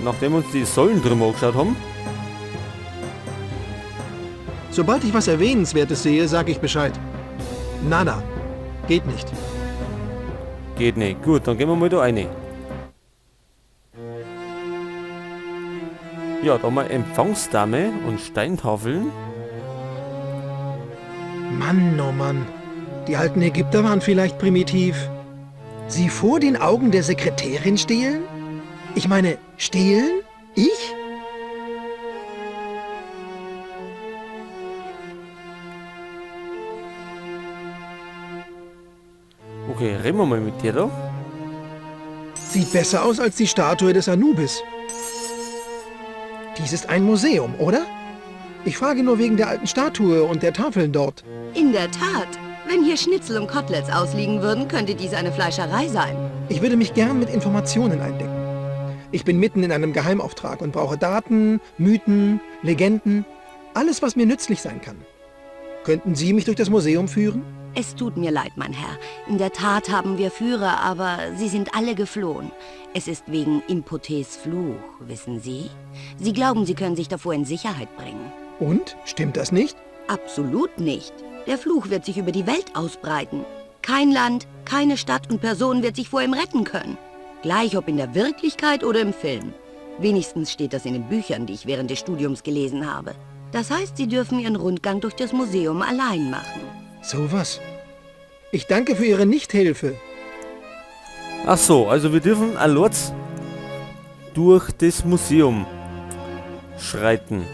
Nachdem wir uns die Säulen drüben angeschaut haben. Sobald ich was Erwähnenswertes sehe, sage ich Bescheid. Nada. Geht nicht. Geht nicht. Gut, dann gehen wir mal da rein. Ja, da haben wir Empfangsdame und Steintafeln. Mann, oh Mann. Die alten Ägypter waren vielleicht primitiv. Sie vor den Augen der Sekretärin stehlen? Ich meine, stehlen? Ich? Okay, reden wir mal mit dir da. Sieht besser aus als die Statue des Anubis. Dies ist ein Museum, oder? Ich frage nur wegen der alten Statue und der Tafeln dort. In der Tat. Wenn hier Schnitzel und Koteletts ausliegen würden, könnte dies eine Fleischerei sein. Ich würde mich gern mit Informationen eindecken. Ich bin mitten in einem Geheimauftrag und brauche Daten, Mythen, Legenden, alles, was mir nützlich sein kann. Könnten Sie mich durch das Museum führen? Es tut mir leid, mein Herr. In der Tat haben wir Führer, aber sie sind alle geflohen. Es ist wegen Imhotep's Fluch, wissen Sie? Sie glauben, Sie können sich davor in Sicherheit bringen. Und? Stimmt das nicht? Absolut nicht. Der Fluch wird sich über die Welt ausbreiten. Kein Land, keine Stadt und Person wird sich vor ihm retten können. Gleich ob in der Wirklichkeit oder im Film. Wenigstens steht das in den Büchern, die ich während des Studiums gelesen habe. Das heißt, Sie dürfen Ihren Rundgang durch das Museum allein machen. So was. Ich danke für Ihre Nichthilfe. Ach so, also wir dürfen allein durch das Museum schreiten.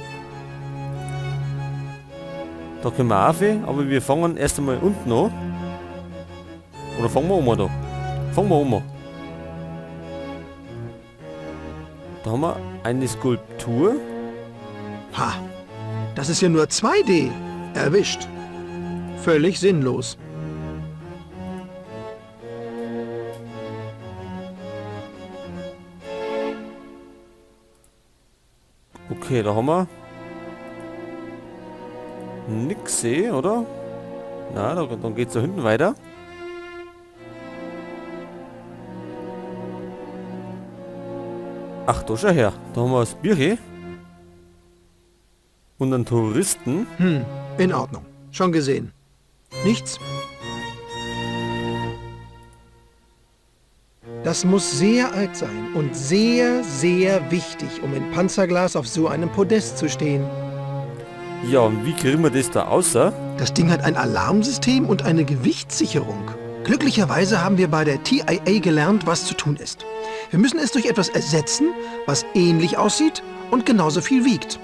Da können wir auch hin, aber wir fangen erst einmal unten an. Oder fangen wir um da? Fangen wir um an. Da haben wir eine Skulptur. Ha! Das ist ja nur 2D. Erwischt. Völlig sinnlos. Okay, da haben wir nix gesehen, oder? Na, dann geht's da hinten weiter. Ach, da schau her. Da haben wir das Bierchen. Und einen Touristen. Hm, in Ordnung. Schon gesehen. Nichts? Das muss sehr alt sein und sehr, sehr wichtig, um in Panzerglas auf so einem Podest zu stehen. Ja, und wie kriegen wir das da außer? Das Ding hat ein Alarmsystem und eine Gewichtssicherung. Glücklicherweise haben wir bei der TIA gelernt, was zu tun ist. Wir müssen es durch etwas ersetzen, was ähnlich aussieht und genauso viel wiegt.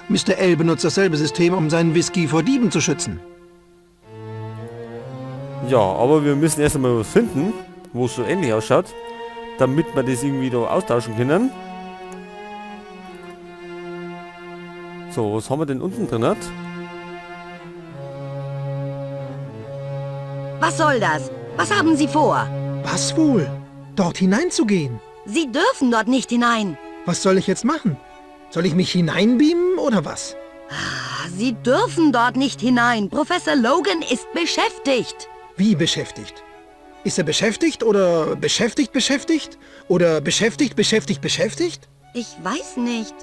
Mr. L benutzt dasselbe System, um seinen Whisky vor Dieben zu schützen. Ja, aber wir müssen erst einmal was finden, wo es so ähnlich ausschaut, damit wir das irgendwie da austauschen können. So, was haben wir denn unten drin? Was soll das? Was haben Sie vor? Was wohl? Dort hineinzugehen? Sie dürfen dort nicht hinein. Was soll ich jetzt machen? Soll ich mich hineinbeamen oder was? Ah, Sie dürfen dort nicht hinein. Professor Logan ist beschäftigt. Wie beschäftigt? Ist er beschäftigt oder beschäftigt beschäftigt? Oder beschäftigt beschäftigt beschäftigt? Ich weiß nicht.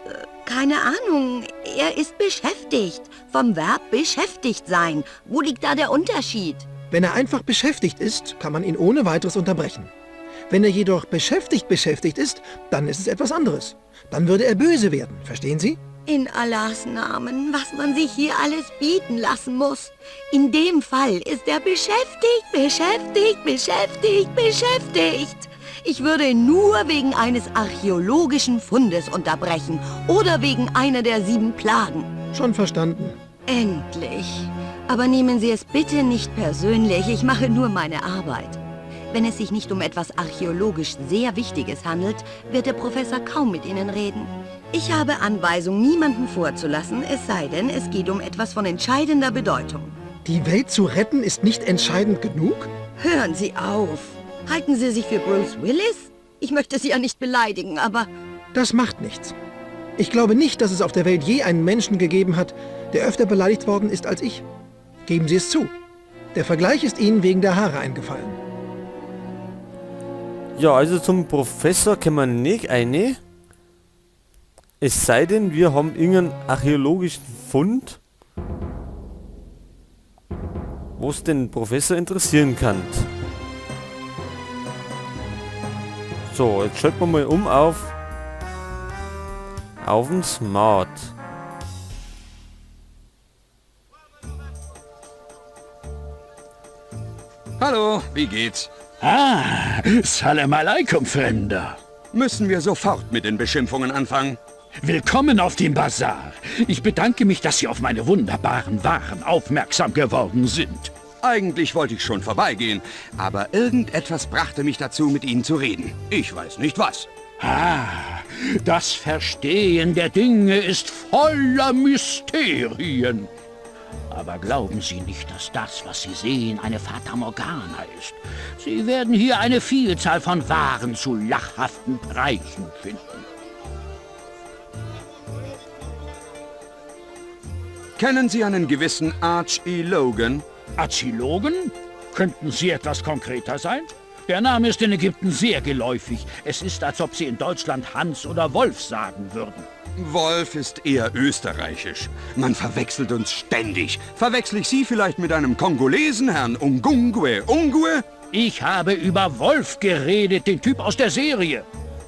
Keine Ahnung. Er ist beschäftigt. Vom Verb beschäftigt sein. Wo liegt da der Unterschied? Wenn er einfach beschäftigt ist, kann man ihn ohne weiteres unterbrechen. Wenn er jedoch beschäftigt beschäftigt ist, dann ist es etwas anderes. Dann würde er böse werden, verstehen Sie? In Allahs Namen, was man sich hier alles bieten lassen muss. In dem Fall ist er beschäftigt, beschäftigt, beschäftigt, beschäftigt. Ich würde ihn nur wegen eines archäologischen Fundes unterbrechen oder wegen einer der 7 Plagen. Schon verstanden. Endlich. Aber nehmen Sie es bitte nicht persönlich, ich mache nur meine Arbeit. Wenn es sich nicht um etwas archäologisch sehr Wichtiges handelt, wird der Professor kaum mit Ihnen reden. Ich habe Anweisung, niemanden vorzulassen, es sei denn, es geht um etwas von entscheidender Bedeutung. Die Welt zu retten ist nicht entscheidend genug? Hören Sie auf! Halten Sie sich für Bruce Willis? Ich möchte Sie ja nicht beleidigen, aber... Das macht nichts. Ich glaube nicht, dass es auf der Welt je einen Menschen gegeben hat, der öfter beleidigt worden ist als ich. Geben Sie es zu. Der Vergleich ist Ihnen wegen der Haare eingefallen. Ja, also zum Professor kann man nicht rein. Es sei denn, wir haben irgendeinen archäologischen Fund, was den Professor interessieren kann. So, jetzt schalten wir mal um auf den Smart. Hallo, wie geht's? Ah, Salam alaikum, Fremder. Müssen wir sofort mit den Beschimpfungen anfangen? Willkommen auf dem Bazar. Ich bedanke mich, dass Sie auf meine wunderbaren Waren aufmerksam geworden sind. Eigentlich wollte ich schon vorbeigehen, aber irgendetwas brachte mich dazu, mit Ihnen zu reden. Ich weiß nicht was. Ah, das Verstehen der Dinge ist voller Mysterien. Aber glauben Sie nicht, dass das, was Sie sehen, eine Fata Morgana ist. Sie werden hier eine Vielzahl von Waren zu lachhaften Preisen finden. Kennen Sie einen gewissen Archie Logan? Archie Logan? Könnten Sie etwas konkreter sein? Der Name ist in Ägypten sehr geläufig. Es ist, als ob Sie in Deutschland Hans oder Wolf sagen würden. Wolf ist eher österreichisch. Man verwechselt uns ständig. Verwechsel ich Sie vielleicht mit einem Kongolesen, Herrn Ungungwe Ungue? Ich habe über Wolf geredet, den Typ aus der Serie.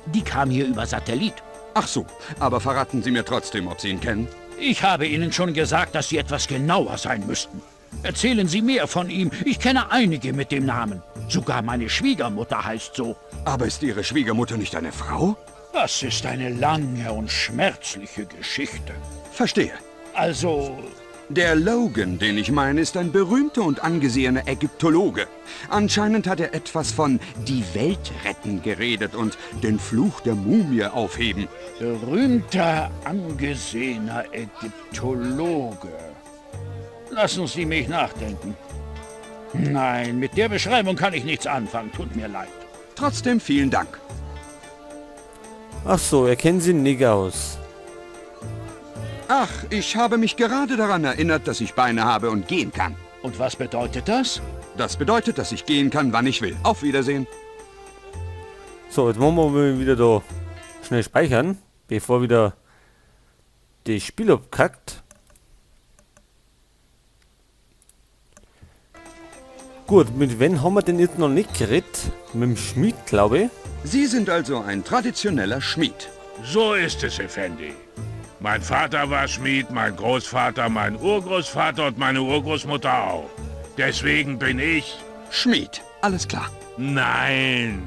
Die kam hier über Satellit. Ach so, aber verraten Sie mir trotzdem, ob Sie ihn kennen. Ich habe Ihnen schon gesagt, dass Sie etwas genauer sein müssten. Erzählen Sie mehr von ihm. Ich kenne einige mit dem Namen. Sogar meine Schwiegermutter heißt so. Aber ist Ihre Schwiegermutter nicht eine Frau? Das ist eine lange und schmerzliche Geschichte. Verstehe. Also... Der Logan, den ich meine, ist ein berühmter und angesehener Ägyptologe. Anscheinend hat er etwas von die Welt retten geredet und den Fluch der Mumie aufheben. Berühmter, angesehener Ägyptologe. Lassen Sie mich nachdenken. Nein, mit der Beschreibung kann ich nichts anfangen. Tut mir leid. Trotzdem vielen Dank. Ach so, erkennen Sie nicht aus. Ach, ich habe mich gerade daran erinnert, dass ich Beine habe und gehen kann. Und was bedeutet das? Das bedeutet, dass ich gehen kann, wann ich will. Auf Wiedersehen. So, jetzt machen wir mal wieder da schnell speichern, bevor wieder das Spiel abkackt. Gut, mit wem haben wir denn jetzt noch nicht geredet? Mit dem Schmied, glaube ich. Sie sind also ein traditioneller Schmied. So ist es, Effendi. Mein Vater war Schmied, mein Großvater, mein Urgroßvater und meine Urgroßmutter auch. Deswegen bin ich... Schmied, alles klar. Nein,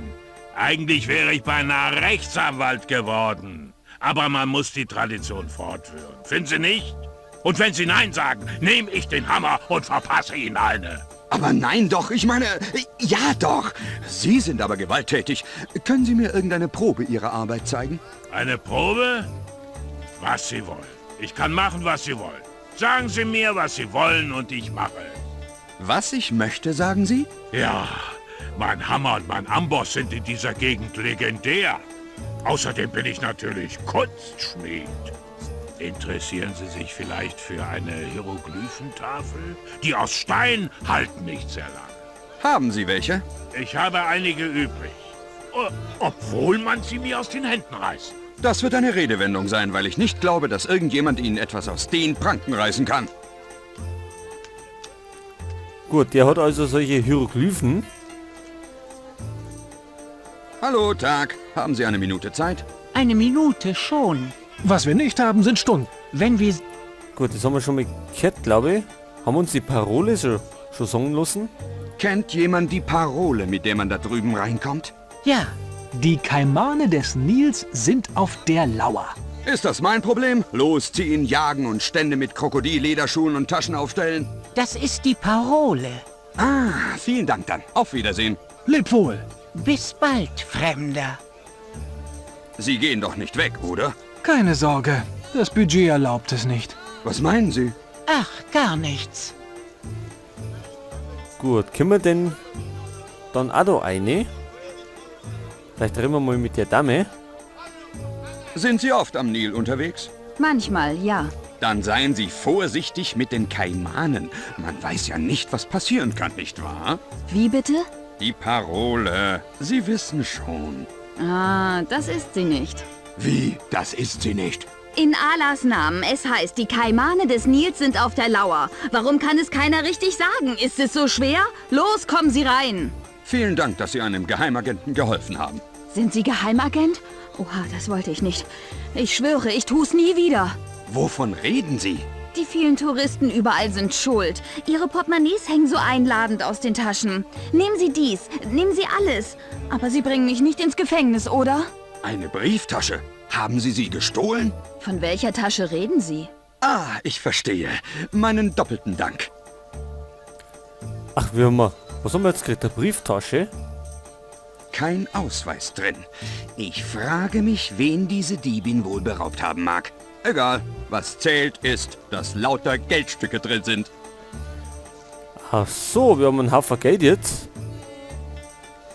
eigentlich wäre ich beinahe Rechtsanwalt geworden. Aber man muss die Tradition fortführen, finden Sie nicht? Und wenn Sie Nein sagen, nehme ich den Hammer und verpasse Ihnen eine. Aber nein doch, ich meine, ja doch. Sie sind aber gewalttätig. Können Sie mir irgendeine Probe Ihrer Arbeit zeigen? Eine Probe? Was Sie wollen. Ich kann machen, was Sie wollen. Sagen Sie mir, was Sie wollen und ich mache. Was ich möchte, sagen Sie? Ja, mein Hammer und mein Amboss sind in dieser Gegend legendär. Außerdem bin ich natürlich Kunstschmied. Interessieren Sie sich vielleicht für eine Hieroglyphentafel? Die aus Stein halten nicht sehr lange. Haben Sie welche? Ich habe einige übrig. Obwohl man sie mir aus den Händen reißt. Das wird eine Redewendung sein, weil ich nicht glaube, dass irgendjemand Ihnen etwas aus den Pranken reißen kann. Gut, der hat also solche Hieroglyphen. Hallo, Tag. Haben Sie eine Minute Zeit? Eine Minute schon. Was wir nicht haben, sind Stunden. Wenn wir... Gut, das haben wir schon mal gehört, glaube ich. Haben wir uns die Parole schon sagen lassen? Kennt jemand die Parole, mit der man da drüben reinkommt? Ja. Die Kaimane des Nils sind auf der Lauer. Ist das mein Problem? Losziehen, jagen und Stände mit Krokodillederschuhen und Taschen aufstellen? Das ist die Parole. Ah, vielen Dank dann. Auf Wiedersehen. Leb wohl. Bis bald, Fremder. Sie gehen doch nicht weg, oder? Keine Sorge, das Budget erlaubt es nicht. Was meinen Sie? Ach, gar nichts. Gut, können wir denn dann auch da eine? Vielleicht reden wir mal mit der Dame. Sind Sie oft am Nil unterwegs? Manchmal, ja. Dann seien Sie vorsichtig mit den Kaimanen. Man weiß ja nicht, was passieren kann, nicht wahr? Wie bitte? Die Parole. Sie wissen schon. Ah, das ist sie nicht. Wie? Das ist sie nicht? In Allahs Namen, es heißt, die Kaimane des Nils sind auf der Lauer. Warum kann es keiner richtig sagen? Ist es so schwer? Los, kommen Sie rein! Vielen Dank, dass Sie einem Geheimagenten geholfen haben. Sind Sie Geheimagent? Oha, das wollte ich nicht. Ich schwöre, ich tu's nie wieder. Wovon reden Sie? Die vielen Touristen überall sind schuld. Ihre Portemonnaies hängen so einladend aus den Taschen. Nehmen Sie dies, nehmen Sie alles. Aber Sie bringen mich nicht ins Gefängnis, oder? Eine Brieftasche? Haben Sie sie gestohlen? Von welcher Tasche reden Sie? Ah, ich verstehe. Meinen doppelten Dank. Ach, wie haben wir... Was haben wir jetzt gekriegt? Eine Brieftasche? Kein Ausweis drin. Ich frage mich, wen diese Diebin wohl beraubt haben mag. Egal, was zählt ist, dass lauter Geldstücke drin sind. Ach so, wir haben einen Haufen Geld jetzt.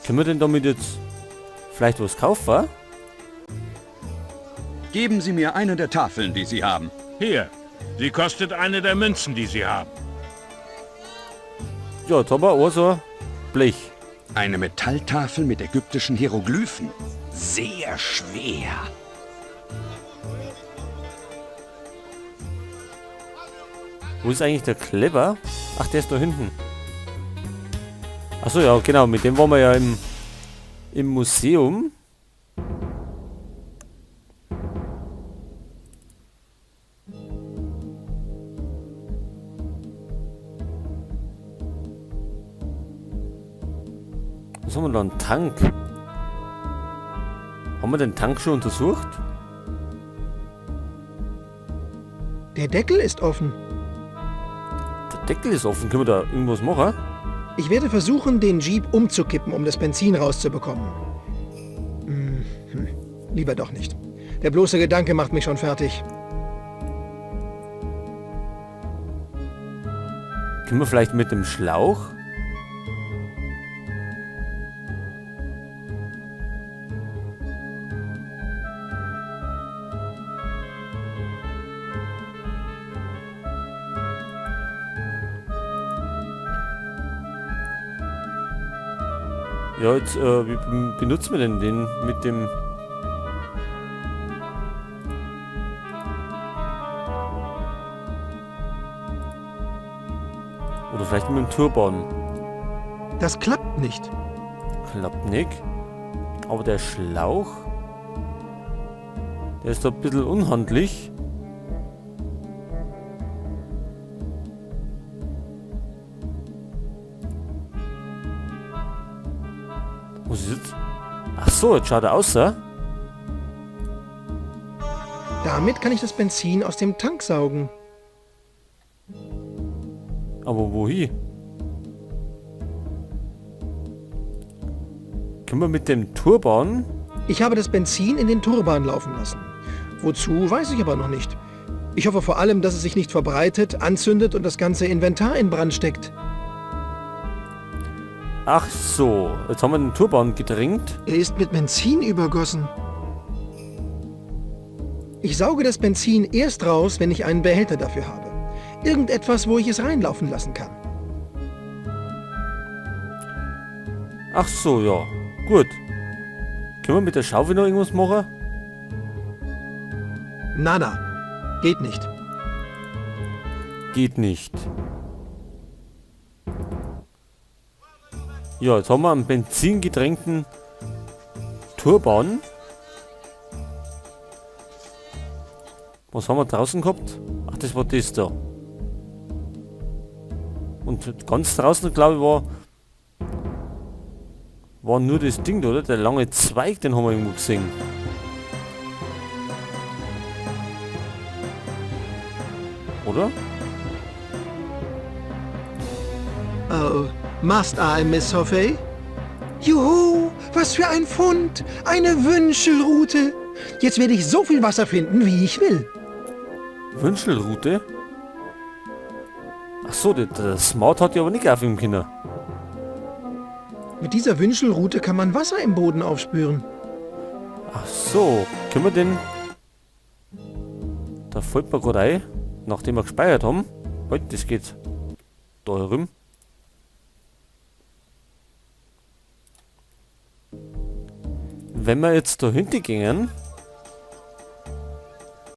Können wir denn damit jetzt vielleicht was kaufen? Geben Sie mir eine der Tafeln, die Sie haben. Hier, sie kostet eine der Münzen, die Sie haben. Ja, jetzt haben wir auch so Blech. Eine Metalltafel mit ägyptischen Hieroglyphen. Sehr schwer. Wo ist eigentlich der Clever? Ach, der ist da hinten. Achso, ja, genau. Mit dem waren wir ja im Museum. Was haben wir da? Einen Tank? Haben wir den Tank schon untersucht? Der Deckel ist offen. Der Deckel ist offen. Können wir da irgendwas machen? Ich werde versuchen, den Jeep umzukippen, um das Benzin rauszubekommen. Lieber doch nicht. Der bloße Gedanke macht mich schon fertig. Können wir vielleicht mit dem Schlauch? Ja, jetzt, wie benutzen wir denn den mit dem... Oder vielleicht mit dem Turban. Das klappt nicht. Klappt nicht. Aber der Schlauch... Der ist doch ein bisschen unhandlich. Was ist jetzt? Ach so, jetzt schaut er aus, ja? Damit kann ich das Benzin aus dem Tank saugen. Aber wohin? Können wir mit dem Turban? Ich habe das Benzin in den Turban laufen lassen. Wozu, weiß ich aber noch nicht. Ich hoffe vor allem, dass es sich nicht verbreitet, anzündet und das ganze Inventar in Brand steckt. Ach so, jetzt haben wir den Turban gedrängt. Er ist mit Benzin übergossen. Ich sauge das Benzin erst raus, wenn ich einen Behälter dafür habe. Irgendetwas, wo ich es reinlaufen lassen kann. Ach so, ja. Gut. Können wir mit der Schaufel noch irgendwas machen? Nada. Geht nicht. Geht nicht. Ja, jetzt haben wir einen benzingetränkten Turban. Was haben wir draußen gehabt? Ach, das war das da. Und ganz draußen, glaube ich, war nur das Ding da, oder? Der lange Zweig, den haben wir irgendwo gesehen. Oder? Oh, must I, Miss Hoffey? Juhu, was für ein Fund! Eine Wünschelrute! Jetzt werde ich so viel Wasser finden, wie ich will. Wünschelrute? Ach so, der Smart hat ja aber nicht aufheben können. Mit dieser Wünschelrute kann man Wasser im Boden aufspüren. Ach so, können wir denn... Da fällt mir gerade ein, nachdem wir gespeichert haben. Halt, das geht da herum. Wenn wir jetzt da hinten gingen...